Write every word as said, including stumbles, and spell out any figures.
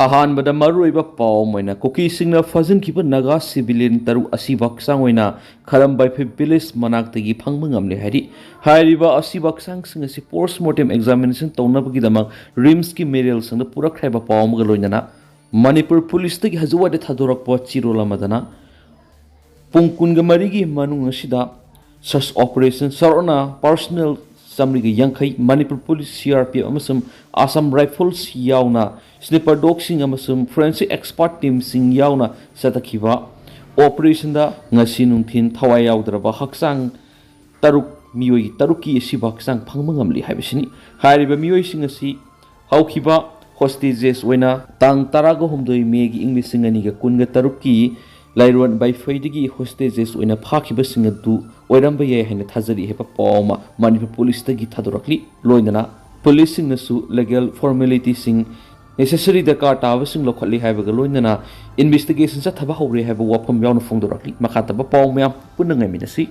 ꯑꯍꯥꯟꯕꯗ ꯃꯔꯨꯑꯣꯏꯕ ꯄꯥꯎ ꯑꯃ ꯑꯣꯏꯅ ꯀꯨꯀꯤꯁꯤꯡꯅ ꯐꯥꯖꯤꯟꯈꯤꯕ ꯅꯥꯒꯥ civilian ꯇꯔꯨꯛ ꯑꯁꯤꯕ ꯍꯛꯆꯥꯡ ꯑꯣꯏꯅ ꯈꯔꯝꯕꯥꯏꯐꯩ village ꯃꯅꯥꯛꯇꯒꯤ ꯐꯪꯕ ꯉꯝꯂꯦ ꯍꯥꯏꯔꯤ꯫ ꯍꯥꯏꯔꯤꯕ ꯑꯁꯤꯕ ꯍꯛꯆꯥꯡꯁꯤꯡ ꯑꯁꯤ post mortem examination ꯇꯧꯅꯕꯒꯤꯗꯃꯛ RIMSꯀꯤ ꯃꯦꯔꯦꯜ ꯁꯪꯗ ꯄꯨꯔꯛꯈ꯭ꯔꯦ ꯍꯥꯏꯕ ꯄꯥꯎ ꯑꯃꯒ ꯂꯣꯏꯅꯅ ꯃꯅꯤꯄꯨꯔ ꯄꯨꯂꯤꯁꯇꯒꯤ ꯍꯧꯖꯤꯛ ꯋꯥꯏꯗ ꯊꯥꯗꯣꯔꯛꯄ ꯆꯦꯔꯣꯜ ꯑꯃꯗꯅ ꯄꯨꯡ ꯀꯨꯟꯒ ꯃꯔꯤꯒꯤ ꯃꯅꯨꯡ ꯑꯁꯤꯗ search operation ꯁꯔꯣꯅ personnel ꯆꯥꯃꯔꯤꯒ ꯌꯥꯡꯈꯩ, ꯃꯅꯤꯄꯨꯔ ꯄꯨꯂꯤꯁ, CRPF ꯑꯃꯁꯨꯡ Assam Rifles ꯌꯥꯎꯅ sniper dogꯁꯤꯡ ꯑꯃꯁꯨꯡ forensic expert teamꯁꯤꯡ ꯌꯥꯎꯅ ꯆꯠꯊꯈꯤꯕ operationꯗ ꯉꯁꯤ ꯅꯨꯡꯊꯤꯜ ꯊꯋꯥꯏ ꯌꯥꯎꯗ꯭ꯔꯕ ꯍꯛꯆꯥꯡ ꯇꯔꯨꯛ, ꯃꯤꯑꯣꯏ ꯇꯔꯨꯛꯀꯤ ꯑꯁꯤꯕ ꯍꯛꯆꯥꯡ ꯐꯪꯕ ꯉꯝꯂꯤ ꯍꯥꯏꯕꯁꯤꯅꯤ꯫ ꯍꯥꯏꯔꯤꯕ ꯃꯤꯑꯣꯏꯁꯤꯡ ꯑꯁꯤ ꯍꯧꯈꯤꯕ hostages ꯑꯣꯏꯅ ꯇꯥꯡ ꯇꯔꯥꯒ ꯍꯨꯝꯗꯣꯏ ꯃꯦꯒꯤ ꯏꯪ ꯂꯤꯁꯤꯡ ꯑꯅꯤꯒ ꯀꯨꯟꯒ ꯇꯔꯨꯛꯀꯤ ꯂꯥꯏꯔꯣꯟ ꯕꯥꯏꯐꯩꯗꯒꯤ hostages ꯑꯣꯏꯅ ꯐꯥꯈꯤꯕꯁꯤꯡ ꯑꯗꯨ ꯑꯣꯏꯔꯝꯕ ꯌꯥꯏ ꯍꯥꯏꯅ ꯊꯥꯖꯔꯤ ꯍꯥꯏꯕ ꯄꯥꯎ ꯑꯃ ꯃꯅꯤꯄꯨꯔ ꯄꯨꯂꯤꯁꯇꯒꯤ ꯊꯥꯗꯣꯔꯛꯂꯤ꯫ ꯂꯣꯏꯅꯅ ꯄꯨꯂꯤꯁꯁꯤꯡꯅꯁꯨ legal formalityꯁꯤꯡ necessary ꯗꯔꯀꯥꯔ ꯇꯥꯕꯁꯤꯡ ꯂꯧꯈꯠꯂꯤ ꯍꯥꯏꯕꯒ ꯂꯣꯏꯅꯅ investigation ꯆꯠꯊꯕ ꯍꯧꯔꯦ ꯍꯥꯏꯕ ꯋꯥꯐꯝ ꯌꯥꯎꯅ ꯐꯣꯡꯗꯣꯔꯛꯂꯤ꯫ ꯃꯈꯥ ꯇꯥꯕ ꯄꯥꯎ ꯃꯌꯥꯝ ꯄꯨꯟꯅ ꯉꯥꯏꯃꯤꯟꯅꯁꯤ꯫